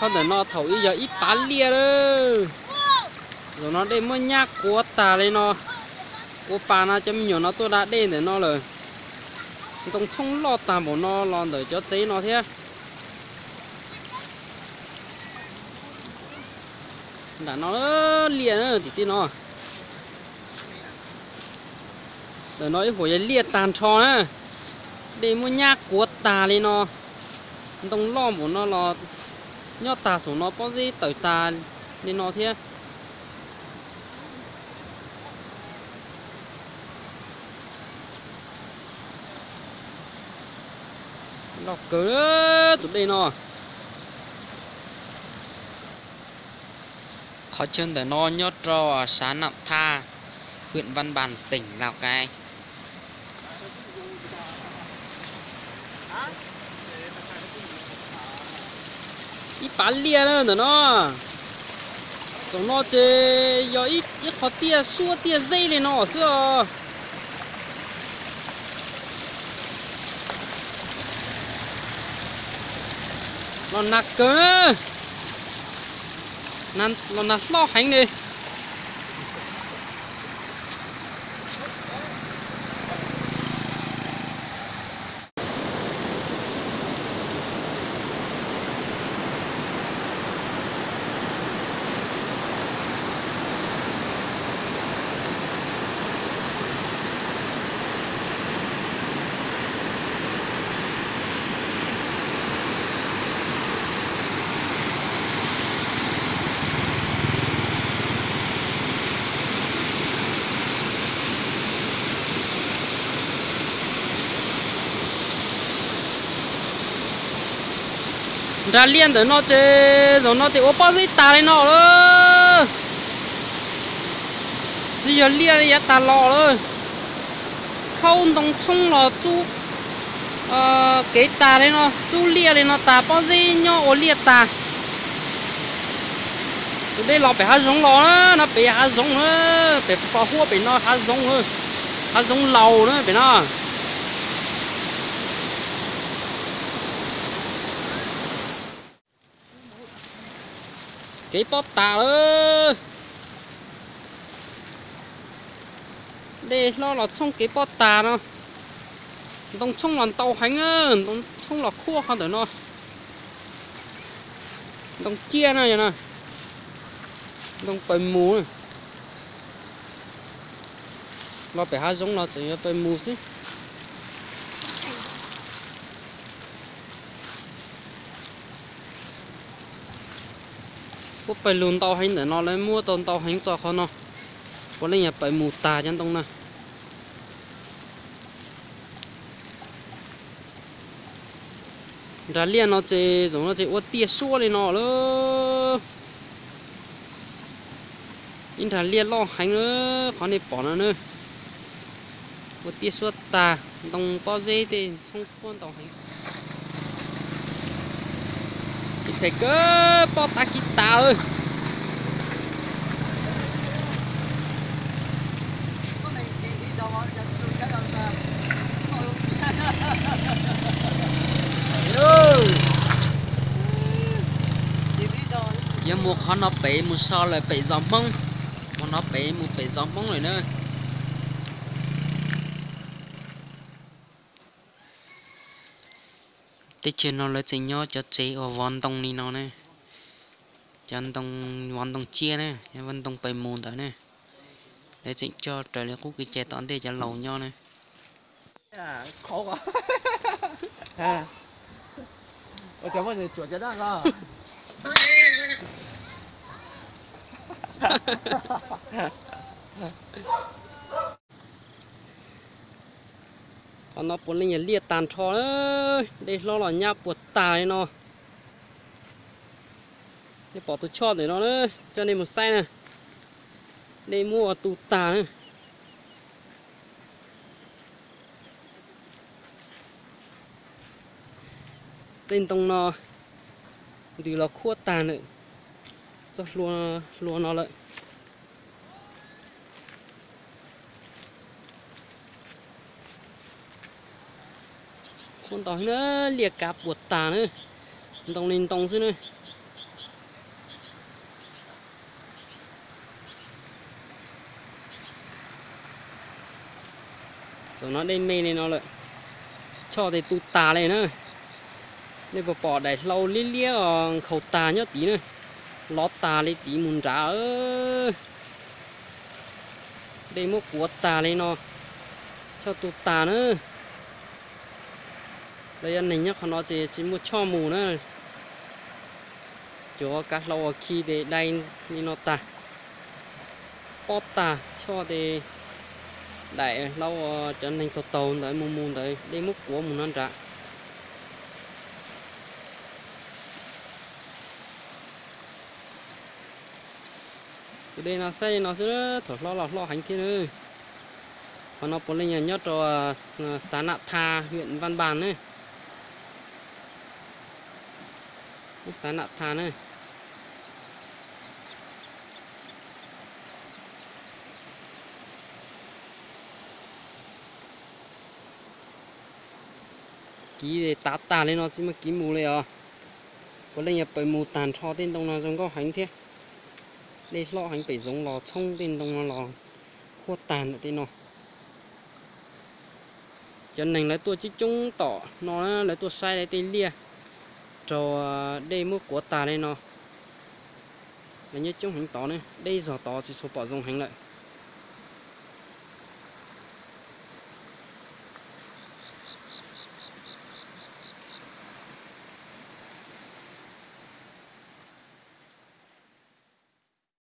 Qhov ntawm no thaum ub yog ib pab liaj lawm. Zaum no dej muab nyab kuav tas li no. Ua pas no cov me nyuam no tuaj da dej ntawm no lawm. Ntoo tshoob loj tag npaum no los ntawm cov tsev no thiab. Nram no liaj tim tij no. Ntawm no ib huam yog liaj tag nrho na. Dej muab nyab kuav tas li no. Ntoo loj npaum no los nyob tag saum no pob zeb tawm tas li no thiab. Loj kawg tus dej no. Qhov chaw ntawm no nyob rau xã Nậm Tha, huyện Văn Bàn, tỉnh Lào Cai. Ib pab liaj na ntawm no. Tam no ces yog ib qho tiaj suab tiaj zeb li no xwb os. Los nag kawg, los nag hlob heev li. Nrag liaj ntawm no ces zaum no ces ua pob zeb tas li no lawm. Tsis yog liaj li yav tas los lawm. Khaub ntoo tshoob los txub kev tas li no, txub liaj li no tas, pob zeb nyob ua liaj tas. Tus dej los pem hav zoov los na, no pem hav zoov na, pem pos huab pem no hav zoov, hav zoov laus na pem no. Kev pob tas lawm. Dej hlob los tshoob kev pob tas no. Ntoo tshoob los ntau heev, ntoo tshoob los khuab qhov ntawm no. Ntoo ciaj no, ntoo paws mus. Los pem hav zoov los tseem yuav paws mus xwb. Kuj pawg lug ntau heev ntawm no, lawv muab tau ntau heev txog qhov no, puav leej yog paws mus tag cov ntoo na. Nrag liaj no ces zaum no ces ua tiaj suab li no lawm. Ib nrag liaj loj heev na, qhov nej pom no na. Ua tiaj suab tag, ntoo pob zeb tej tshoob khuab ntau heev. Ib phem kawg, pob tab kib tas lawm. Yuav mus qhov no pem mus so lawm pem zos Hmoob. Mus no pem mus pem zos Hmoob lawm na. Teb chaws no lawv tseem nyob cov tsev uas vov ntoo li no na. Cov ntoo, vov ntoo ciaj na, vov ntoo paws mus ntawd na. Lawv tseem coj raws li qub kev cai tom ntej cov laus nyob na. Qhov no puav leej yog liaj tag nrho, dej hlob los nyab puas tag li no. Nej pom tus choj ntawm no na, coj nej mus saib na, dej muab ua tu tag na. Tej ntoo no ntws los khuab tag lawm, txoj hlua no lawm. Khuab ntau heev na, liaj kav puas tag na, ntoo li ntoo xwb na. Tam no dej me li no lawm, choj tes tu tas li na. Nej puas pom daim hlau liab liab nkhaus tag nyob tid na, lov tas li tid mus nrad. Dej muab kuav tag li no, choj tu tas na. Lawv cov neeg nyob qhov no ces tsis muaj choj mus na. Cov kav hlau uas khi tes dai li no tag, pob tag choj tes daim hlau uas cov neeg taug taug ntawd mus mus ntawd dej muab kuav mus no nrad. Tus dej no saib li no xwb, thaum hlob los hlob heev thiab na. Qhov no puav leej yog nyob rau xav Nam Tha, huyện Văn Bàn ne. Lub xav Nam Tha na. Kiv tav tag li no tsis muaj kiv mus li os. Puav leej yog pawg mus tag nrho tej ntoo no zoo nkauj heev thiab. Dej hlob heev pem zoov los tshoob tej ntoo no los huab tag ntawm tej no. Cov neeg lawv tuaj coob coob tom no, lawv tuaj saib lawv tej liaj rau dej muab kuav tag li no. Lawv nyob coob heev tod ne, deb zog tod tsis tshua pom zoo heev lawm.